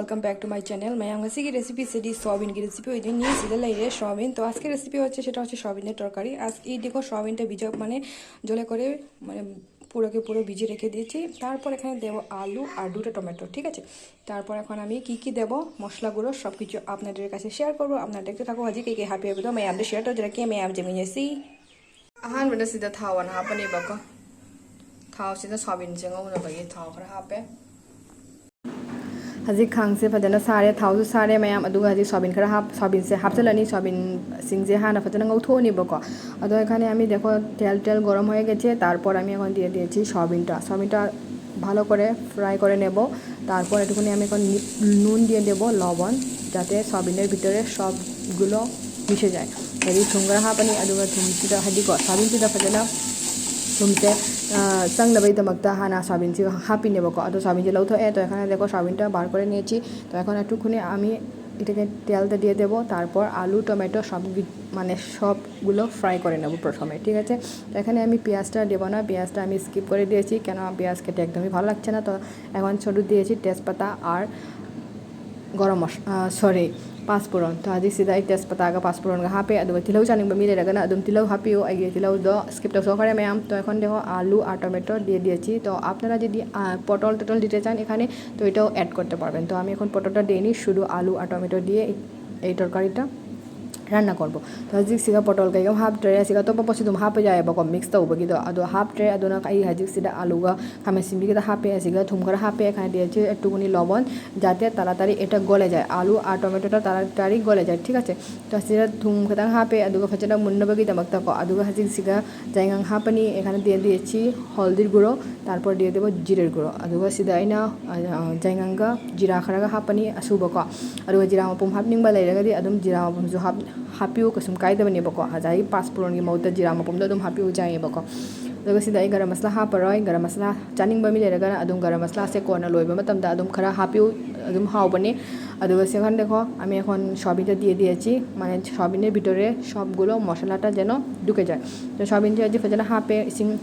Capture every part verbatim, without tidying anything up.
Welcome back to my channel. Ma'am, আজকে কি recipe সেটি সয়াবিন কি রেসিপি ওই দিন নিয়ে সিধা লাইরে সয়াবিন। তো আজকে রেসিপি হচ্ছে, সেটা হচ্ছে সয়াবিনের তরকারি। আজ এই দেখো সয়াবিনটা ভিজা, মানে জলে করে, মানে পুরোকে পুরো ভিজিয়ে রেখে দিয়েছি। তারপর এখানে দেবো আলু আর দুটো টমেটো, ঠিক আছে? তারপর এখন আমি কি কি দেবো, মশলা গুঁড়ো, সব কিছু আপনাদের কাছে শেয়ার করবো। আপনারা দেখতে থাকো, আজি কি কি হাবি হাবি তো ম্যাম শেয়ার তো যেটা কি ম্যাম জমি ꯌꯦꯁꯤ꯫ ꯑꯍꯥꯟꯕꯗ ꯁꯤꯗ ꯊꯥꯎ ꯑꯣꯏꯅ ꯍꯥꯞꯄꯅꯦꯕꯀꯣ꯫ ꯊꯥꯎꯁꯤꯗ ꯁꯣꯌꯥꯕꯤꯟꯁꯦ ꯉꯧꯅꯕꯒꯤ ꯊꯥꯎ ꯈꯔ ꯍꯥꯞꯄꯦ꯫ ꯍꯧꯖꯤꯛ ꯈꯥꯡꯁꯦ ꯐꯖꯅ ꯁꯥꯔꯦ, ꯊꯥꯎꯁꯨ ꯁꯥꯔꯦ ꯃꯌꯥꯝ꯫ ꯑꯗꯨꯒ ꯍꯧꯖꯤꯛ ꯁꯣꯌꯥꯕꯤꯟ ꯈꯔ ꯍꯥꯞ ꯁꯣꯌꯥꯕꯤꯟꯁꯦ ꯍꯥꯞꯆꯤꯜꯂꯅꯤ꯫ ꯁꯣꯌꯥꯕꯤꯟꯁꯤꯡꯁꯦ ꯍꯥꯟꯅ ꯐꯖꯅ ꯉꯧꯊꯣꯛꯑꯅꯤꯕꯀꯣ꯫ ꯑꯗꯣ ꯑꯩꯈꯥꯅꯦ আমি দেখো তেল তেল গৰম হৈ গেছে। তারপর আমি এখন দিয়ে দিয়েছি সয়াবিনটা। সয়াবিনটা ভালো করে ফ্রাই করে নেব। তারপর একটুখানি আমি এখন নি- নুন দিয়ে দেবো, লবণ, যাতে সয়াবিনের ভিতরে সবগুলো মিশে যায়। ꯍꯥꯏꯗꯤ ꯊꯨꯝ ꯈꯔ ꯍꯥꯞꯄꯅꯤ꯫ ꯑꯗꯨꯒ ꯊꯨꯝꯁꯤꯗ, ꯍꯥꯏꯗꯤꯀꯣ, ꯁꯣꯌꯥꯕꯤꯟꯁꯤꯗ ꯐꯖꯅ ꯊꯨꯝꯁꯦ ꯆꯪꯅꯕꯒꯤꯗꯃꯛꯇ ꯍꯥꯟꯅ ꯁꯣꯌꯥꯕꯤꯟꯁꯤ ꯍꯥꯞꯄꯤꯅꯦꯕꯀꯣ꯫ ꯑꯗꯣ ꯁꯣꯌꯥꯕꯤꯟꯁꯦ ꯂꯧꯊꯣꯛꯑꯦ꯫ ꯇꯣ ꯑꯩꯈꯥꯅꯦ দেখো ꯁꯣꯌꯥꯕꯤꯟꯗ ꯕꯥꯔ ꯀꯣꯔꯦ নিয়েছি। তো এখন একটুখানি আমি এটাকে তেলটা দিয়ে দেবো। তারপর আলু, টমেটো সব মানে সবগুলো ফ্রাই করে নেবো প্রথমে, ঠিক আছে? তো এখানে আমি পেঁয়াজটা দেবো না, পেঁয়াজটা আমি স্কিপ করে দিয়েছি, কেন পেঁয়াজ খেতে একদমই ভালো লাগছে না। তো এখন শুধু দিয়েছি তেজপাতা আর গরম মশলা, সরি, পাঁচফোড়ন। তো আজি চিধাই তেজপাতা আগে পাঁচফোড়ন হাপে, আদুগা তিলৌ চানিংবা মিলে রাখা না, আদুম তিলৌ হাপিও আগে তিলৌ দ স্কিপ তো সহকারে ম্যাম। তো এখন দেখো আলু আর টমেটো দিয়ে দিয়েছি। তো আপনারা যদি পটল টটল দিতে চান এখানে, তো এটাও অ্যাড করতে পারবেন। তো আমি এখন পটলটা দিইনি, শুধু আলু আর টমেটো দিয়ে এই তরকারিটা রান্না করব। তো ꯍꯧꯖꯤꯛꯁꯤꯒ ꯄꯣꯇꯣꯜ ꯀꯩꯒ ꯍꯥꯞꯇ꯭ꯔꯦ꯫ ꯑꯁꯤꯒ ꯑꯇꯣꯞꯄ ꯄꯣꯠꯁꯨ ꯑꯗꯨꯝ ꯍꯥꯞꯄ ꯌꯥꯏꯑꯕꯀꯣ, ꯃꯤꯛꯁ ꯇꯧꯕꯒꯤꯗꯣ, ꯑꯗꯣ ꯍꯥꯞꯇ꯭ꯔꯦ꯫ ꯑꯗꯨꯅ ꯑꯩ ꯍꯧꯖꯤꯛꯁꯤꯗ ꯑꯥꯂꯨꯒ ꯈꯥꯃꯦꯟ ꯑꯁꯤꯟꯕꯤꯒꯗ ꯍꯥꯞꯄꯦ, ꯑꯁꯤꯒ ꯊꯨꯝ ꯈꯔ ꯍꯥꯞꯄꯦ, ꯈꯔꯗꯤ ꯑꯩꯁꯦ ꯑꯗꯨꯒꯅꯤ ꯂꯣꯕꯣꯟ, যাতে তাড়াতাড়ি এটা গলে যায়, আলু আর টমেটোটা তাড়াতাড়ি গলে যায়, ঠিক আছে? তো ꯑꯁꯤꯗ ꯊꯨꯝ ꯈꯤꯇꯪ ꯍꯥꯞꯄꯦ, ꯑꯗꯨꯒ ꯐꯖꯅ ꯃꯨꯟꯅꯕꯒꯤꯗꯃꯛꯇꯀꯣ꯫ ꯑꯗꯨꯒ ꯍꯧꯖꯤꯛꯁꯤꯒ ꯌꯥꯏꯉꯪ ꯍꯥꯞꯄꯅꯤ, ꯑꯩꯈꯥꯅ ꯗꯦꯟꯗꯤ ꯑꯁꯤ ꯍꯜꯗꯤꯔ ꯒꯨꯔꯣ, তারপর দিয়ে দেবো জিরের গুঁড়ো, ꯑꯗꯨꯒ ꯁꯤꯗ ꯑꯩꯅ ꯌꯥꯏꯉꯪꯒ ꯖꯤꯔꯥ ꯈꯔꯒ ꯍꯥꯞꯄꯅꯤ ꯑꯁꯨꯕꯀꯣ꯫ ꯑꯗꯨꯒ ꯖꯤꯔꯥ ꯃꯄꯨꯝ ꯍꯥꯞꯅꯤꯡꯕ ꯂꯩꯔꯒꯗꯤ ꯑꯗꯨꯝ ꯖꯤꯔꯥ ꯃꯄꯨꯝꯁꯨ ꯍꯥꯞ ꯍꯥꯞꯄꯤꯌꯨ, ꯀꯩꯁꯨꯝ ꯀꯥꯏꯗꯕꯅꯦꯕꯀꯣ꯫ ꯉꯁꯥꯏꯒꯤ ꯄꯥꯁꯄꯨꯔꯣꯟꯒꯤ ꯃꯍꯨꯠꯇ ꯖꯤꯔꯥ ꯃꯄꯨꯝꯗꯣ ꯑꯗꯨꯝ ꯍꯥꯞꯄꯤꯌꯨ ꯌꯥꯏꯑꯕꯀꯣ꯫ ꯑꯗꯨꯒ ꯁꯤꯗ ꯑꯩ ꯒꯔꯝ ꯃꯁꯥꯂꯥ ꯍꯥꯞꯄꯔꯣꯏ꯫ ꯒꯔꯝ ꯃꯁꯥꯂꯥ ꯆꯥꯅꯤꯡꯕ ꯃꯤ ꯂꯩꯔꯒꯅ ꯑꯗꯨꯝ ꯒꯔꯝ ꯃꯁꯥꯂꯥꯁꯦ ꯀꯣꯟꯅ ꯂꯣꯏꯕ ꯃꯇꯝꯗ ꯑꯗꯨꯝ ꯈꯔ ꯍꯥꯞꯄꯤꯌꯨ, ꯑꯗꯨꯝ ꯍꯥꯎꯕꯅꯦ꯫ ꯑꯗꯨꯒ ꯁꯦꯀꯟꯗꯀꯣ, আমি এখন সয়াবিনটা দিয়ে দিয়েছি, মানে সয়াবিনের ভিতরে সবগুলো মশলাটা যেন ঢুকে যায়। তো সয়াবিনটা যে ꯐꯖꯅ ꯍꯥꯞꯄꯦ, ꯏꯁꯤꯡ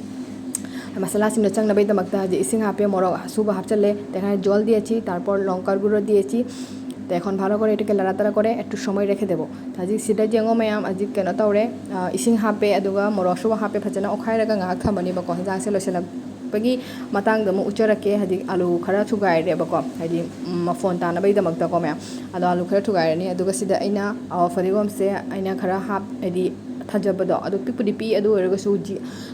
মশলাꯁꯤꯡꯗ ꯆꯪꯅꯕꯒꯤꯗꯃꯛꯇ ꯍꯧꯖꯤꯛ ꯏꯁꯤꯡ ꯍꯥꯞꯄꯦ, ꯃꯣꯔꯣꯛ ꯑꯁꯨꯕ ꯍꯥꯞꯆꯜꯂꯦ, তে এখানে জল দিয়েছি, তারপর লঙ্কার গুঁড়ো দিয়েছি। তো এখন ভালো করে এটাকে লাড়াতাড়া করে একটু সময় রেখে দেবো। ꯍꯧꯖꯤꯛ ꯁꯤꯗ ꯌꯦꯡꯉꯣ ꯃꯌꯥꯝ, ꯍꯧꯖꯤꯛ ꯀꯩꯅꯣ ꯇꯧꯔꯦ, ꯏꯁꯤꯡ ꯍꯥꯞꯄꯦ, ꯑꯗꯨꯒ ꯃꯣꯔꯣꯛ ꯑꯁꯨꯕ ꯍꯥꯞꯄꯦ, ꯐꯖꯅ ꯑꯣꯠꯈꯥꯏꯔꯒ ꯉꯥꯏꯍꯥꯛ ꯊꯝꯃꯅꯤꯕꯀꯣ꯫ ꯍꯤꯟꯖꯥꯡꯁꯦ ꯂꯣꯏꯁꯤꯜꯂꯛꯄꯒꯤ ꯃꯇꯥꯡꯗ ꯑꯃꯨꯛ ꯎꯠꯆꯔꯛꯀꯦ꯫ ꯍꯧꯖꯤꯛ ꯑꯂꯨ ꯈꯔ ꯊꯨꯒꯥꯏꯔꯦꯕꯀꯣ, ꯍꯥꯏꯗꯤ ꯃꯐꯣꯟ ꯇꯥꯅꯕꯒꯤꯗꯃꯛꯇꯀꯣ ꯃꯌꯥꯝ꯫ ꯑꯗꯣ ꯑꯂꯨ ꯈꯔ ꯊꯨꯒꯥꯏꯔꯅꯤ, ꯑꯗꯨꯒ ꯁꯤꯗ ꯑꯩꯅ ꯐꯗꯤꯒꯣꯝꯁꯦ ꯑꯩꯅ ꯈꯔ ꯍꯥꯞ ꯍꯥꯏꯗꯤ ꯊꯥꯖꯕꯗꯣ ꯑꯗꯨ ꯄꯤꯛꯄꯨꯗꯤ ꯄꯤꯛꯏ, ꯑꯗꯨ ꯑꯣꯏꯔꯒꯁꯨ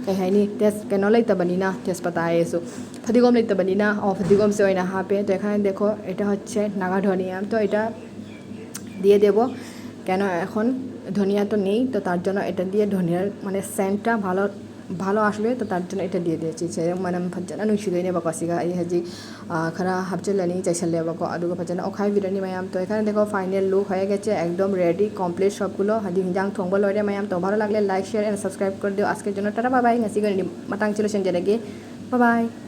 ꯀꯩ ꯍꯥꯏꯅꯤ, ꯇꯦꯁ ꯀꯩꯅꯣ ꯂꯩꯇꯕꯅꯤꯅ, ꯇꯦꯖꯄꯇꯥ ꯍꯥꯏꯁꯨ ꯐꯗꯤꯒꯣꯝ ꯂꯩꯇꯕꯅꯤꯅ, ꯑꯣ, ꯐꯗꯤꯒꯣꯝꯁꯦ ꯑꯣꯏꯅ ꯍꯥꯞꯄꯦ꯫ তো এখানে দেখো, এটা হচ্ছে নাগা ধনিয়া, তো এটা দিয়ে দেবো। কেন এখন ধনিয়া তো নেই, তো তার জন্য এটা দিয়ে ধনিয়ার মানে সেন্টটা ভালো ভালো আসবে, তো তার জন্য এটা দিয়ে দিয়েছি। ꯁꯦ ꯃꯅꯝ ꯐꯖꯅ ꯅꯨꯡꯁꯤꯗꯣꯏꯅꯦꯕꯀꯣ꯫ ꯁꯤꯒ ꯑꯩ ꯍꯧꯖꯤꯛ ꯈꯔ ꯍꯥꯞꯆꯤꯜꯂꯅꯤ, ꯆꯥꯏꯁꯜꯂꯦꯕꯀꯣ, ꯑꯗꯨꯒ ꯐꯖꯅ ꯑꯣꯠꯈꯥꯏꯕꯤꯔꯅꯤ ꯃꯌꯥꯝ꯫ তো এখানে দেখো, ফাইনাল লুক হয়ে গেছে, একদম রেডি, কমপ্লিট সবগুলো। ꯍꯧꯖꯤꯛ ꯍꯤꯟꯖꯥꯡ ꯊꯣꯡꯕ ꯂꯣꯏꯔꯦ ꯃꯌꯥꯝ꯫ তো ভালো লাগলে লাইক, শেয়ার and সাবস্ক্রাইব করে দিও। আজকের জন্য টাটা, বাই বাই। ꯉꯁꯤꯒꯤ ꯑꯣꯏꯅꯗꯤ ꯃꯇꯥꯡꯁꯤ ꯂꯣꯏꯁꯤꯟꯖꯔꯒꯦ꯫ ꯕꯥꯏ ꯕꯥꯏ꯫